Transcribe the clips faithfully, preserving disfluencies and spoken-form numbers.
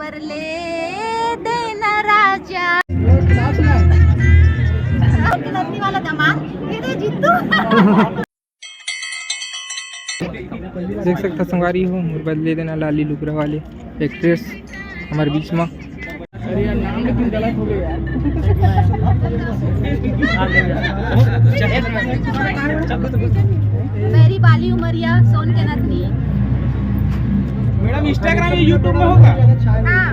पर ले देना राजा। नंदी वाला दामाद, ये दे जीतू। देख सकता संगवारी हो, मोर बदले देना लाली लुगरा वाले एक्ट्रेस हमारे बीच में। मेरी बाली उमरिया सोन के नथनी। मैडम, Instagram या YouTube में होगा? हाँ।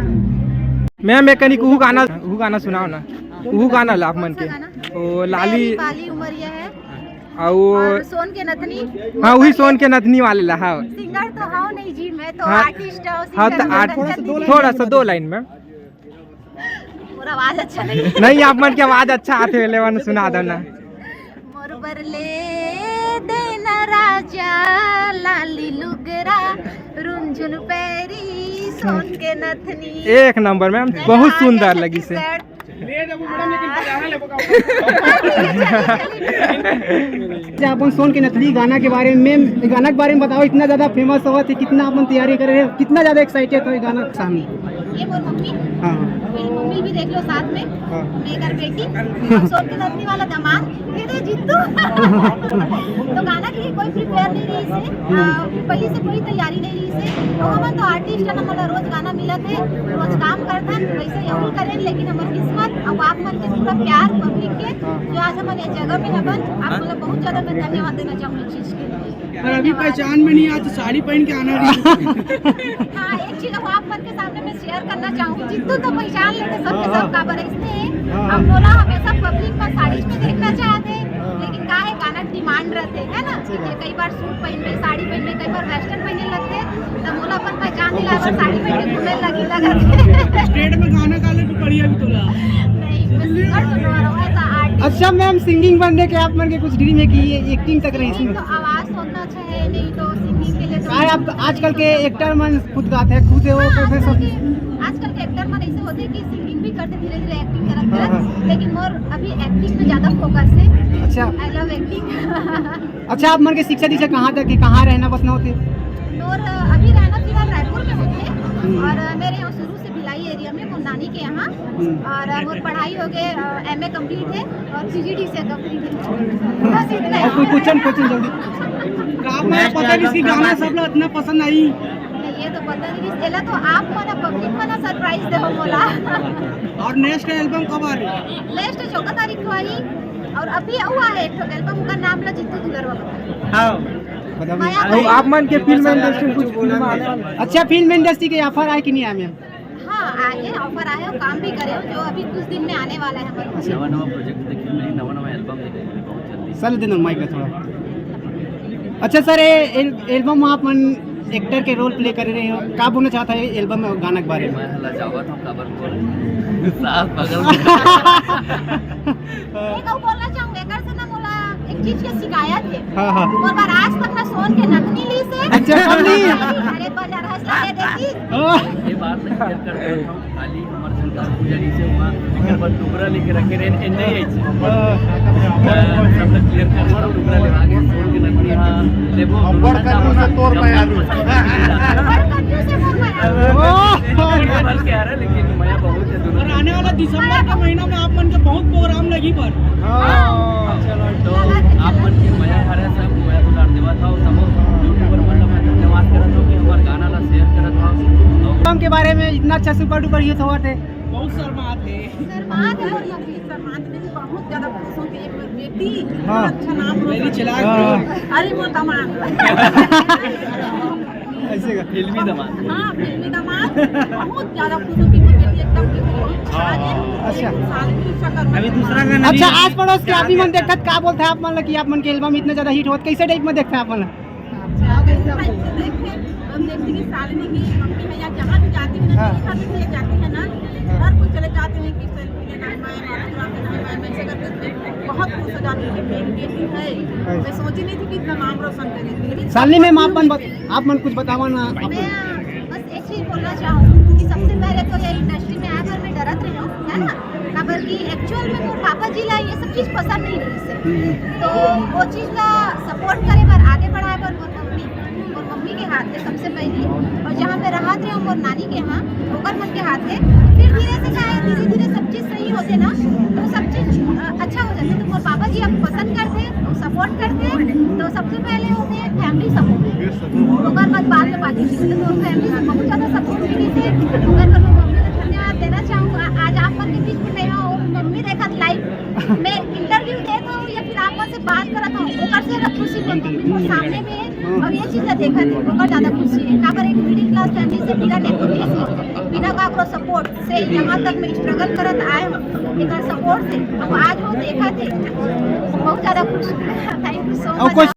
मैम, एक कनी उहू गाना, उहू गाना सुनाओ ना, उहू गाना ला आप मन के। ओ लाली, बाली उमरिया है। अउ और सोन के नथनी। हाँ, वही सोन के नथनी वाले ला। हाँ, सिंगर तो हूँ नहीं जी, मैं तो हाँ, आर्टिस्ट हूँ। हाँ, तो आर्ट, थोड़ा सा दो लाइन में। मोर आवाज अच्छा नहीं है। नहीं, आप मन के आवाज अच्छा आथे, ले मन सुना दो ना। मोर बर ले देना राजा, लाली लुगरा, रुनझुन पैरी, सोन के नथनी। एक नंबर मैम, बहुत सुंदर लगी से। अच्छा, अपन सोन के नथनी गाना के बारे में, गाना के बारे में बताओ, इतना ज्यादा फेमस हुआ था, कितना अपन तैयारी करे रहे, कितना ज्यादा एक्साइटेड हो ये गाना के सामने? ये मोर मम्मी। हाँ। मेरी मम्मी भी देख लो साथ में। हाँ। मैं घर बेटी। सोन के नथनी वाला दामाद, ये दे जीतू। तो गाना के लिए कोई प्रिपेयर नहीं रही से, आ, पहले से कोई तैयारी नहीं रही से। तो हमन तो आर्टिस्ट है ना, मतलब रोज गाना मिलत है, रोज काम करथन, वैसे यहू करें, लेकिन हमर किस्मत अब आप मन के पूरा प्यार पब्लिक के, जो आज हमन ये जगह में हवन, आप मतलब बहुत ज्यादा मैं धन्यवाद देना चाहूंगी इस चीज के लिए। पर अभी पहचान में नहीं आया तो साड़ी पहन के आना रही। हाँ, एक चीज अब आप मन के सामने मैं शेयर करना चाहूंगी, जीतू तो पहचान लेते सबके सब काबर ऐसने हैं। हाँ। अब मोला हमेशा पब्लिक में साड़ी में देखना चाहते हैं, लेकिन का है गाना डिमांड रहते है ना, कि कई बार सूट पहन में, साड़ी पहन में, कई बार वेस्टर्न पहने लगते, तो मोला अपन पहचान दिला, साड़ी पहन के घूमे लगी लगत है। स्टेट में गाना गा ले तो बढ़िया भी तोला। नहीं, मैं सिंगर तो ना रहूँ, ऐसा आर्टिस्ट। अच्छा मैम, सिंगिंग बनने के आप मन के कुछ ड्रीम है कि ये एक्टिंग तक रही? तो आवाज तो उतना अच्छा है नहीं, तो सिंगिंग के लिए तो काहे आप आजकल के एक्टर मन खुद गाते हैं, खुद है वो प्रोफेसर। आजकल के, आजकल के एक्टर मन ऐसे होते हैं कि सिंगिंग भी करते धीरे धीरे, एक्टिंग करत करत, लेकिन मोर अभी एक्टिंग में ज्यादा फोकस है। अच्छा। I love acting। अच्छा, आप मन के शिक्षा दीक्षा कहाँ तक है, कहाँ रहना बसना होते? मोर अभी रहना फिलहाल रायपुर में होते हैं और मेरे यहाँ शुरू से भिलाई एरिया में, मोर नानी के यहाँ। हम्म। और मोर पढ़ाई हो गए, एमए कंप्लीट है और पीजीडी से कंप्लीट है। बस इतना ही। और कोई क्वेश्चन, क्वेश्चन जल्दी। आप मन पता नहीं इसकी गाना सब लोग इतना पसंद आई। नहीं, ये तो पता नहीं, एला तो आप मन पब्लिक मन सरप्राइज दे हो बोला। और नेक्स्ट एल्बम कब आ रही? नेक्स्ट चौदह तारीख को आई। और अभी हुआ है एक ठो एल्बम का नाम ला जीतू दुलरवा। हाँ। माया तो भाई। आप मन के फिल्म इंडस्ट्री में कुछ फिल्म आने वाला है? अच्छा, फिल्म इंडस्ट्री के ऑफर आए कि नहीं आए मैम? हाँ, आए हैं, ऑफर आए हैं, काम भी करे हो, जो अभी कुछ दिन में आने वाला है हमारे पास। नवा नवा प्रोजेक्ट देखिए, मेरी नवा नवा एल्बम देखिए, बहुत जल्दी। सर, दे दो माइक में थोड़ा। अच्छा सर, ये एल-, एल्बम में आप मन एक्टर के रोल प्ले कर रहे हो, का बोलना चाहता है एल्बम में गाना के बारे में? मैं लजावत हूँ, काबर बोल सास बगल में। एक और बोलना चाहूँगा, एकर से ना मोला एक चीज के शिकायत है। हाँ, हाँ। मोर बर आज तक ना सोन के नथनी ली से। अच्छा, कर ली। अरे, बाजार हंस लगे देखी। हाँ। ये बात नहीं क्लियर कर देता हूँ, खाली हमारे सरकार पूजा जी से हुआ, एक बार टुकड़ा लेके रखे रहे, एंजॉय है। हाँ। सब लोग क्लियर कर देता हूँ, टुकड़ा लेवा के सोन के नथनी, हाँ, लेबो, अब्बड़ कंजूस है तोर मैं आलू। बड़ कंजूस है मोर बर। ओह! ये बात कह रहा है, लेकिन मया बहुत है दोनों। और आने वाला दिसंबर के महीना में आप मन के बहुत प्रोग्राम लगी पर। हाँ, चलो, तो आप मन के मया हरे सब, मया दुलार देवा था, और सब यूट्यूबर मन ला मैं धन्यवाद करत हूँ कि हमारे गाना ला शेयर करत था। एल्बम के बारे में इतना अच्छा सुपर डुपर हिट होवत है। बहुत शर्मात है। शर्मात है और लगी, शर्मात में भी बहुत ज्यादा खुश हूँ कि एक बेटी हाँ। अच्छा नाम रोशन मेरी चला हाँ। अरे वो तमाम। ऐसे का। फिल्मी दामाद। हाँ, फिल्मी दामाद। बहुत ज्यादा खुश हूँ कि वो बेटी एकदम की बेटी आ गई। अच्छा। साल की उसका कर्म अभी दूसरा गाना अच्छा, नहीं है। आस पड़ोस के आदमी मन देखत का बोलता है आप मन ला कि आप मन के एल्बम इतना ज्यादा हिट होत, कैसे टाइप में देखता है आप मन ला? अच्छा, कैसे टाइप से देखे? हम देखते कि शालिनी की मम्मी है या जहाँ भी जाती है ना, हाँ। कहीं भी जाती है ना, हाँ। हर कोई चले जाते हैं कि सेल्फी लेना है, मैं, मैं, मैं, मैं, ऐसे करके बहुत खुश हो जाती हूँ कि मेरी बेटी है। हाँ। मैं सोची नहीं थी कि इतना नाम रोशन करेगी। लेकिन शालिनी मैम, आप मन बत-, आप मन कुछ बतावा ना। मैं बस एक चीज बोलना चाहूँ कि सबसे पहले तो ये इंडस्ट्री में आए बर मैं डरत रही हूँ, है ना? काबर कि एक्चुअल में मोर पापा जी ला ये सब चीज पसंद नहीं रही से। हम्म। तो वो चीज ला सपोर्ट करे बर, आगे बढ़ाए बर मोर मम्मी, मोर मम्मी के हाथ है सबसे पहली। और जहाँ मैं रहत रही हूँ मोर नानी के यहाँ, ओकर मन के फिर धीरे से क्या है, धीरे धीरे सब चीज सही होते ना, तो सब चीज अ, अच्छा हो जाते। तो मोर पापा जी अब पसंद करते, तो सपोर्ट करते, तो सबसे पहले होते हैं फैमिली सपोर्ट, ओकर बाद बाद में बाकी चीज। तो फैमिली से बहुत ज्यादा सपोर्ट मिली थे, ओकर बर मैं मम्मी को धन्यवाद देना चाहूँगा। आज आप मन के बीच में मैं हूँ, मम्मी देखत लाइव मैं इंटरव्यू देत हूँ या फिर आप मन से बात करत हूँ, ओकर से ज्यादा खुशी मोर मम्मी मोर सामने में है और ये चीज ला देखत है, ओकर ज्यादा खुशी है। काबर एक मिडिल क्लास फैमिली से बिना नेपोटिज्म, बिना काकरो सपोर्ट से यहाँ तक मैं स्ट्रगल करत आए हूँ, एकर सपोर्ट से अब आज वो देखत है, बहुत ज्यादा खुश हूँ। थैंक यू सो और मच। कुछ